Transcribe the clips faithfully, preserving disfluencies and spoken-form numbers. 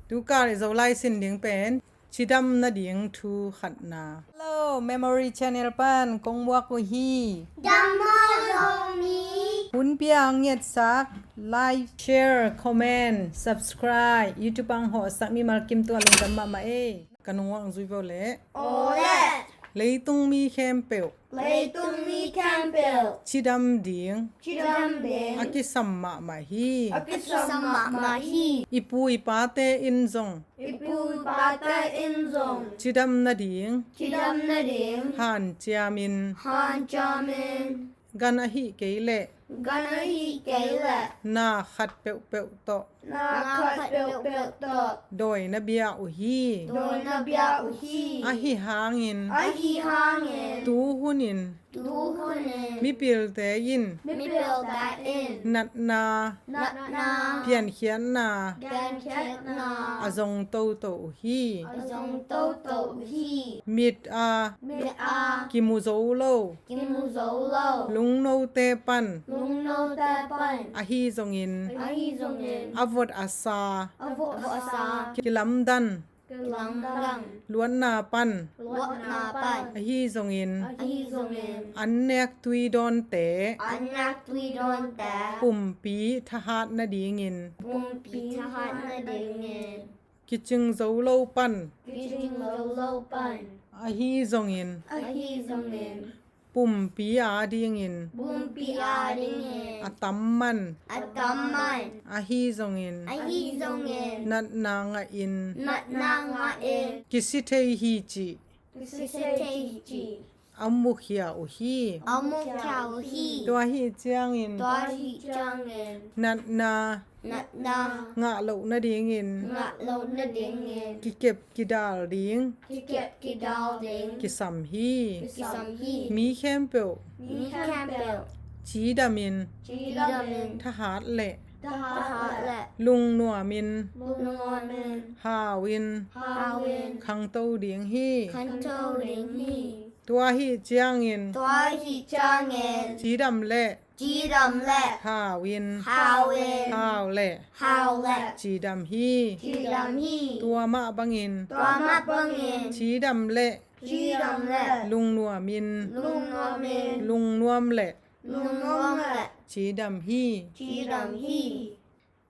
Tu kal i Zolai sin ding pen cidam nading thu khatna. Hello, Memory Channel pan kong muak uh hi. Dam maw Zomi? Hun pia ang ngetsak, like, share, comment, subscribe, YouTube ang hawhsak mimal kim tua lungdam mahmah ei. Ka nungwang zui vo le. Aw le. Leitung mi khempeuh. Leitung mi khempeuh. Cidam ding. Cidam ding. A kisam mahmah hi. A kisam mahmah hi. I pu i pate in zong. I pu i pate in zong. Cidam nading. Cidam nading. Hanciamin. Hanciamin. Gan ahih kei leh. Gan ahih kei leh. Na khat peuhpeuh tawh. Na khat peuhpeuh tawh. Dawi na bia uh hi. Dawi na bia uh hi. Ahi hangin. Ahi hangin. Tu hunin. Tu hunin. Mipilte in. Mipilte in. Natna. Natna. Piankhiatna. Piankhiatna. A zong toto uh hi. A zong toto uh hi. Mit a. Mit a. Kimu zo lo. Kimu zo lo. Lungnote pan. Lungnote pan. Ahi zongin. Ahi zongin. A vot a sa. A vot a sa. Kilamdan. Kilamdan. Luatna pan. Luatna pan. Ahi zongin. Ahi zongin. An nek tui dawnte. An nek tui dawnte. Pumpi thahat nadingin. Pumpi thahat nadingin. Kicing zo lo pan. Kicing zo lo pan. Ahi zongin. Ahi zongin. Pumpi a dingin. Pumpi a dingin. A tam man. A tam man. Ahi zongin. Ahi zongin. Natna ngahin. Natna ngahin. Kisi thei hi cih. Kisi thei hi cih. A mukhia uh hi. A mukhia uh hi. Tua ahih ciangin. Tua ahih ciangin. Natna. Natna. Ngah loh nadingin. Ngah loh nadingin. Kikep kidal ding. Kikep kidal ding. Kisam hi. Kisam hi. Mi khempeuh. Mi khempeuh. Cidamin. Cidamin. Thahat leh. Thahat leh. Lungnuamin. Lungnuamin. Hawin. Hawin. Khangto ding hi. Khangto ding hi. Tua ahih ciangin. Tua ahih ciangin. Cidam leh. Cidam leh. Hawin. Hawin. Haw leh. Haw leh. Cidam hi. Cidam hi. Tua mah bangin. Tua mah bangin. Cidam leh. Cidam leh. Lungnuamin. Lungnuamin. Lungnuam leh. Lungnuam leh. Cidam hi. Cidam hi.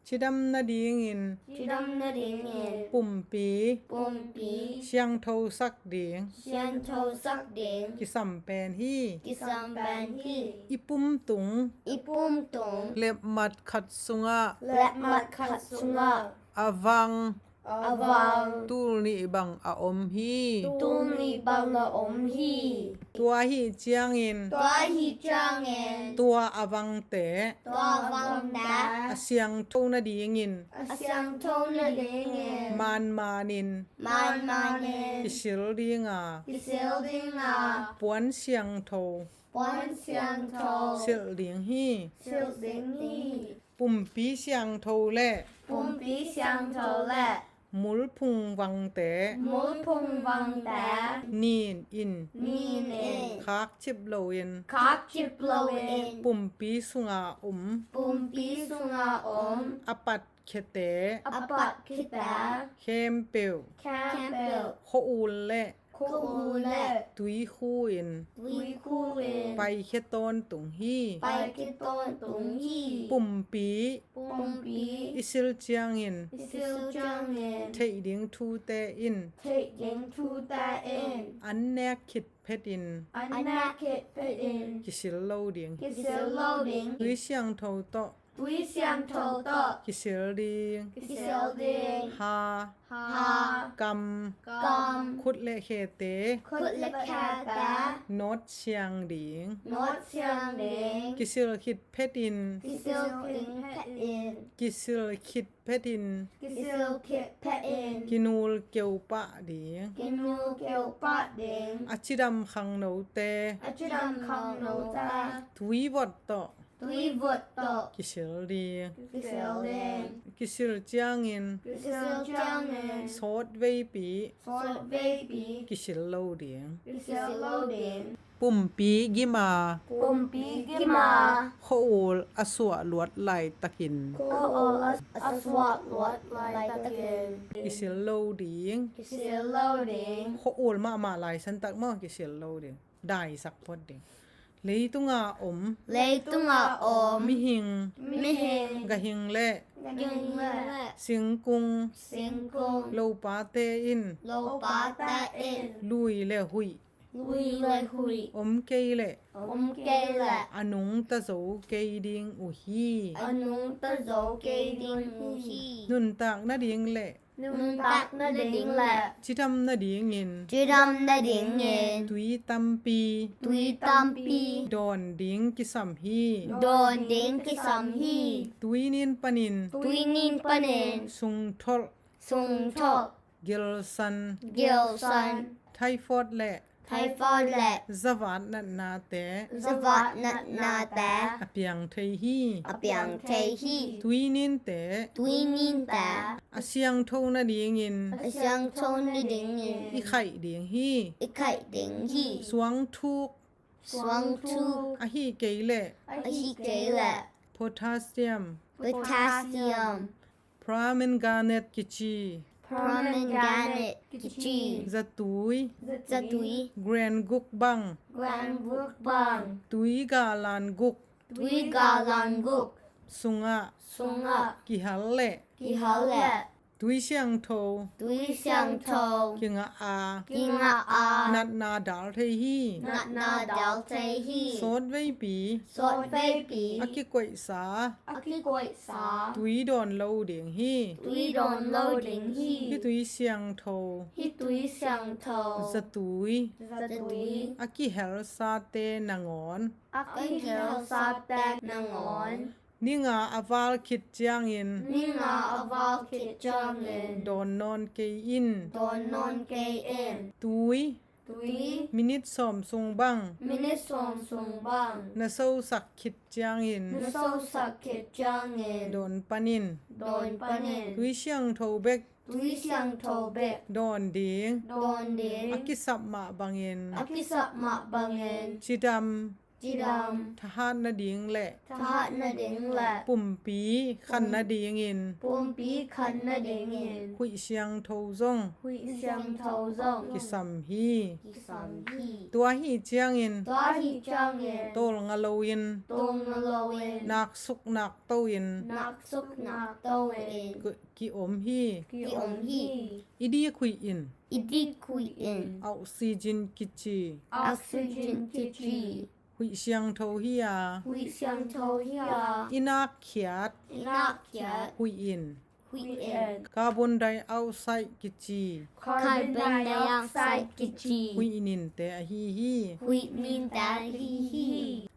Cidam nadingin. Cidam nadingin. Pumpi. Pumpi. Siangthosak ding. Siangthosak ding. Kisam pen hi. Kisam pen hi. I pumtung. I pumtung. Lepmat khat sungah. Lepmat khat sungah. A vang. A vang. Tul nih bang a om hi. Tul nih bang a om hi. Tua ahih ciangin. Tua ahih ciangin. Tua a vangte. Tua a vangte. A siangtho nadingin. A siangtho nadingin. Manmanin. Manmanin. Kisil dinga. Kisil dinga. Puan siangtho. Puan siangtho. Silh ding hi. Silh ding hi. Pumpi siangtho leh. Pumpi siangtho leh. Mulphung vangte. Mulphung vangte. Nin in. Nin in. Khakcip loin. Khakcip loin. Pumpi sunga om. Pumpi sunga om. A pat khiate. A pat khiate. Khempeuh. Khempeuh. Khua-ul leh. Khua-ul leh. Tuikhu in. Tuikhu in. Paikhia tawntung hi. Paikhia tawntung hi. Pumpi. Pumpi. I sil ciangin. I sil ciangin. Theih ding thute in. Theih ding thute in. An nek khit phetin. An nek khit phetin. Kisil lo ding. Kisil lo ding. Tui siangtho tawh. Tui siangtho tawh. Kisil ding. Kisil ding. Ha. Ha. Kam. Kam. Khut le khete. Khut le khete. Nawt siang ding. Nawt siang ding. Kisil khit phetin. Kisil khit phetin. Kisil khit phetin. Kisil khit phetin. Kinul keu pah ding. Kinul keu pah ding. A cidam khangnote. A cidam khangnote. Tui vot tawh. Tuivut tawh. Kisil ding. Kisil ding. Kisil ciangin. Kisil ciangin. Sawt veipi. Sawt veipi. Kisil lo ding. Kisil lo ding. Pumpi gima. Pumpi gima. Khua-ul a suah luat laitakin. Khua-ul a, a suah luat laitakin. Kisil lo ding. Kisil lo ding. Khua-ul mahmah laisantak maw kisil lo ding. Daisak phot ding. Leitunga om. Leitunga om. Mihing. Mihing. Gahing le. Gahing le. Singkung. Singkung. Lopate in. Lopate in. Lui le huih. Lui le huih. Om kei le. Om kei le. A nungta zo kei ding uh hi. A nungta zo kei ding uh hi. Nuntak nading le. Nuntak nading le. Cidam nadingin. Cidam nadingin. Tui tampi. Tui tampi. Dawn ding kisam hi. Dawn ding kisam hi. Tui nin panin. Tui nin panin. Sungtholh. Sungtholh. Gilsan. Gilsan. Typhoid le. Typhoid le. Zavat natnate. Zavat natnate. A piang thei hi. A piang thei hi. Tui ninte. Tui ninte. A siangtho nadingin. A siangtho nadingin. I khaih ding hi. I khaih ding hi. Suangthuk. Suangthuk. Ahi kei le. Ahi kei le. Potassium. Potassium. Permanganate kici. Permanganate kici. Zatui. Zatui. Gram guk bang. Gram guk bang. Tui galan guk. Tui galan guk. Sungah. Sungah. Kihal le. Kihal le. Tui siangtho. Tui siangtho. Kingah a. Kingah a. Natna dal thei hi. Natna dal thei hi. Sawt veipi. Sawt veipi. A kikoihsa. A kikoihsa. Tui dawn lo ding hi. Tui dawn lo ding hi. Hih tui siangtho. Hih tui siangtho. Zatui. Zatui. A kihelsate nangawn. A kihelsate nangawn. Ninga a val khit ciangin. Ninga a val khit ciangin. Dawn nawn kei in. Dawn nawn kei in. Tui. Tui. Minit sawm sung bang. Minit sawm sung bang. Na sosak khit ciangin. Na sosak khit ciangin. Dawn panin. Dawn panin. Tui siangtho bek. Tui siangtho bek. Dawn ding. Dawn ding. A kisap mah bangin. A kisap mah bangin. Cidam. Cidam. Thahat nading le. Thahat nading le. Pumpi khan nadingin. Pumpi khan nadingin. Huih siangtho zong. Huih siangtho zong. Kisam hi. Kisam hi. Tua hi ciangin. Tua hi ciangin. Tawlnga loin. Tawlnga loin. Naksuk naktoin. Naksuk naktoin. Ki-, ki-om hi. Ki-om hi. I dik huih in. I dik huih in. Oxygen kici. Oxygen kici. Huih siangtho hi a. Huih siangtho hi a. I nakkhiat. I nakkhiat. Huih in. Huih in. Carbon dioxide kici. Carbon dioxide kici. Huih ninte ahi hi. Huih ninte ahi hi.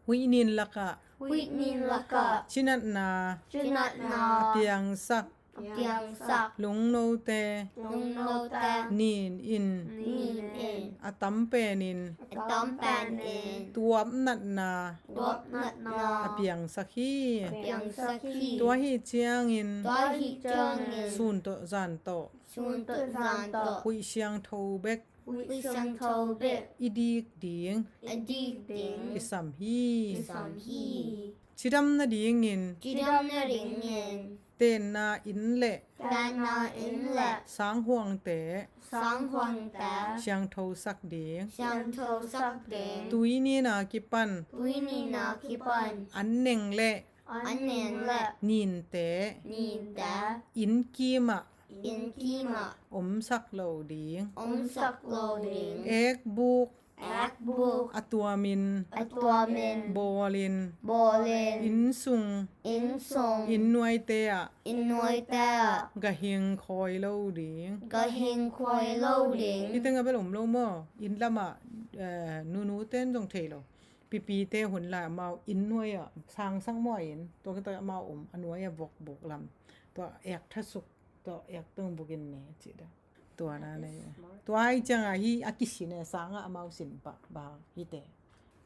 Huih nin lakah. Huih nin lakah. Cinatna. Cinatna. A piangsak. A piangsak. Lungnote. Lungnote. Nin in. Nin in. A tam penin. A tam penin. Tuap natna. Tuap natna. A piangsak hi. A piangsak hi. Tua hi ciangin. Tua hi ciangin. Sun tawh zan tawh. Sun tawh zan tawh. Huih siangtho bek. Huih siangtho bek. I dik ding. I dik ding. Kisam hi. Kisam hi. Cidam nadingin. Cidam nadingin. Tenna inn le. Tenna inn le. Sanghuangte. Sanghuangte. Siangthosak ding. Siangthosak ding. Tui nina kipan. Tui nina kipan. An neng le. An neng le. Ninte. Ninte. Inn kimah. Inn kimah. Omsak lo ding. Omsak lo ding. Ekbuk. Ekbuk. A tuamin. A tuamin. Bawlin. Bawlin. Inn sung. Inn sung. Inn nuaite ah. Inn nuaite ah. Gahing khawi lo ding. Gahing khawi lo ding. Hih tengah bel om lo maw? Inn lamah, eh, nunu ten zong thei lo. Pipite hun lai amau inn nuai ah. Sangsak maw a inn. Tua khit teh amau om. A nuai ah vokbuk lam. Tua ek thasuk. Tua ek tong bukin ne cih dah. Tua na ne. Tua hi ciangah hi a kisin e sangah amau sin pah bang hite.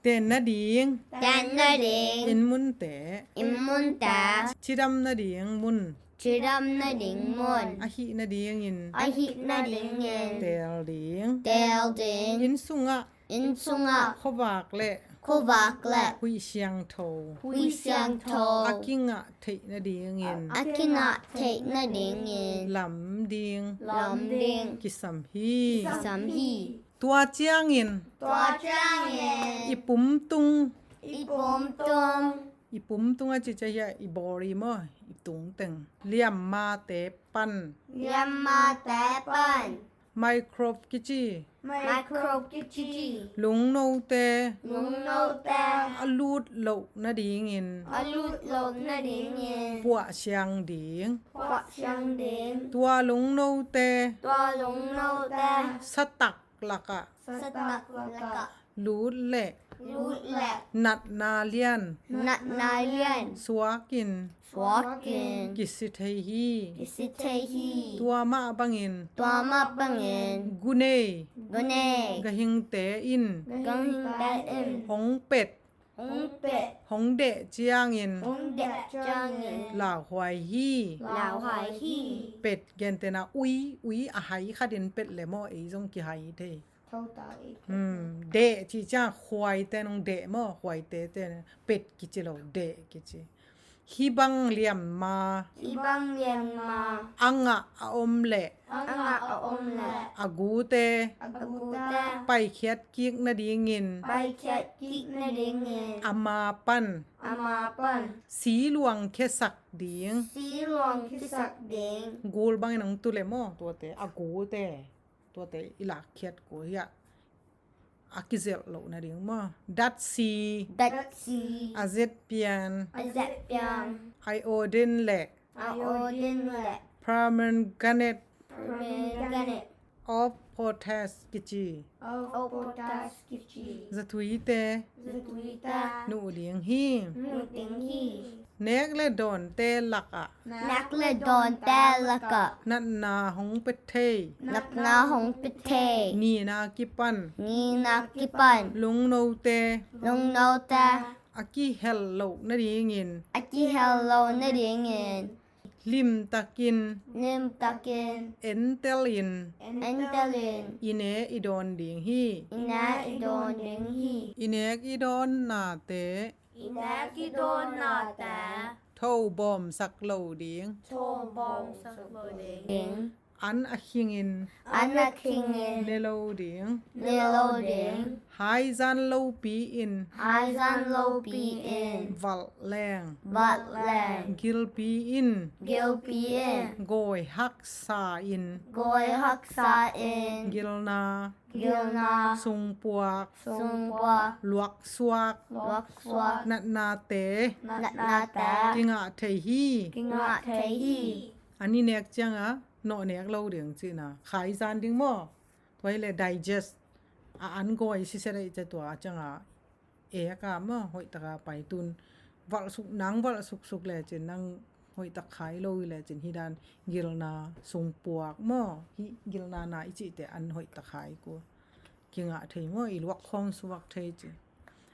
Ten nading. Ten nading. Inn munte. Inn munte. Cidam nading mun. Cidam nading mun. Ahih nadingin. Ahih nadingin. Teel ding. Teel ding. Inn sungah. Inn sungah. Khuavak le. Khuavak le. Huih siangtho. Huih siangtho. A kingah theih nadingin. A kingah theih nadingin. Lam ding. Lam ding. Kisam hi. Kisam hi. Tua ciangin. Tua ciangin. I pumtung. I pumtung. I pumtung a cicia hia i body maw, i tungteng. Liammate pan. Liammate pan. Microbe kici. Microbe kici. Lungnote. Lungnote. A lut loh nadingin. A lut loh nadingin. Puah siang ding. Puah siang ding. Tua lungnote. Tua lungnote. Satak lakah. Satak lakah. Lut leh. Lut leh. Natna lian. Natna lian. Suakin. Suakin. Kisi thei hi. Kisi thei hi. Tua mah bangin. Tua mah bangin. Gunei. Gunei. Gahingte in. Gahingte in. Hong pet. Hong pet. Hong deh ciangin. Hong deh ciangin. Lauhuai hi. Lauhuai hi. Pet gentena ui, ui a hai khatin pet le maw ei zong kihai thei. Thota ei. Hmm, deh ci ciang huaite nong deh maw, huaite te pet kici lo, deh kici. Hih bang liamma. Hih bang liamma. A ngah a om leh. A ngah a om leh. A gute. A gute. Paikhiat kik nadingin. Paikhiat kik nadingin. A ma pan. A ma pan. Si luang khiasak ding. Si luang khiasak ding. Gul bangin hong tu le maw, tuate. A gute. Tuate i lakkhiat kul hiah. A kizelh loh nading maw. Datsi. Datsi. A zetpian. A zetpian. Iodine le. Iodine le. Permanganate. Permanganate. Of potash kici. Of potash kici. Zatuite. Zatuite. Nuh ding hi. Nuh ding hi. Nek le dawnte lakah. Nek le dawnte lakah. Natna hong pia thei. Natna hong pia thei. Nihna kipan. Nihna kipan. Lungnote. Lungnote. A kihel loh nadingin. A kihel loh nadingin. Limtakin. Limtakin. Entel in. Entel in. I ne i dawn ding hi. I ne i dawn ding hi. I nek i dawnnate. I nek i dawnnate. Tho bawmsak lo ding. Tho bawmsak lo ding. An a khingin. An a khingin. Ne lo ding. Ne lo ding. Haizan lopi in. Haizan lopi in. Valh leng. Valh leng. Gilpi in. Gilpi in. Gawi haksa in. Gawi haksa in. Gilna. Gilna. Sungpuak. Sungpuak. Luaksuak. Luaksuak. Natnate. Natnate. Kingah thei hi. Kingah thei hi. An i nek cianga nawh nek lo ding cihna. Khaizan ding maw. Tua hi le digest. A an gawi sisia dai cia tua cianga. Eka maw, hoihtaka paitun. Valhsuk, nang valhsuksuk lecin, nang hoihtak khai lo hi lecin, hi dan gilna sungpuak maw. Hi gilna na i cihte an hoihtak khai kul. Kingah thei maw, i luak khawng suak thei ci.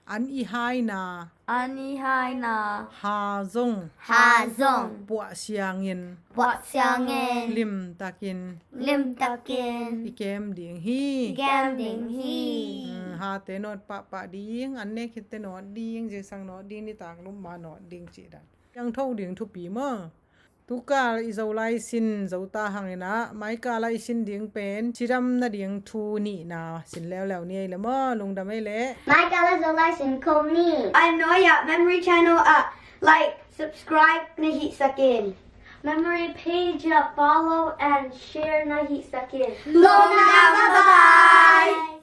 An i haina. An i haina. Ha zong. Ha zong. Puah siangin. Puah siangin. Limtakin. Limtakin. I kem ding hi. I kem ding hi. Hmm, hate nawt pahpah ding, an ne khitte nawt ding, zingsang nawt ding, nitak lum ma nawt ding cih dan. Siangtho ding thupi maw. Tukal i Zolai sin zo ta hangin ah, maikal ah i sin ding pen, cidam nading thu nihna sin leuleu ni ei le maw, lungdam ei le. Maikal ah Zolai sin khawm ni. Ai Noya Memory Channel ah like, subscribe na hihsak in. Memory page ah follow and share na hihsak in. Lawmna, bye bye.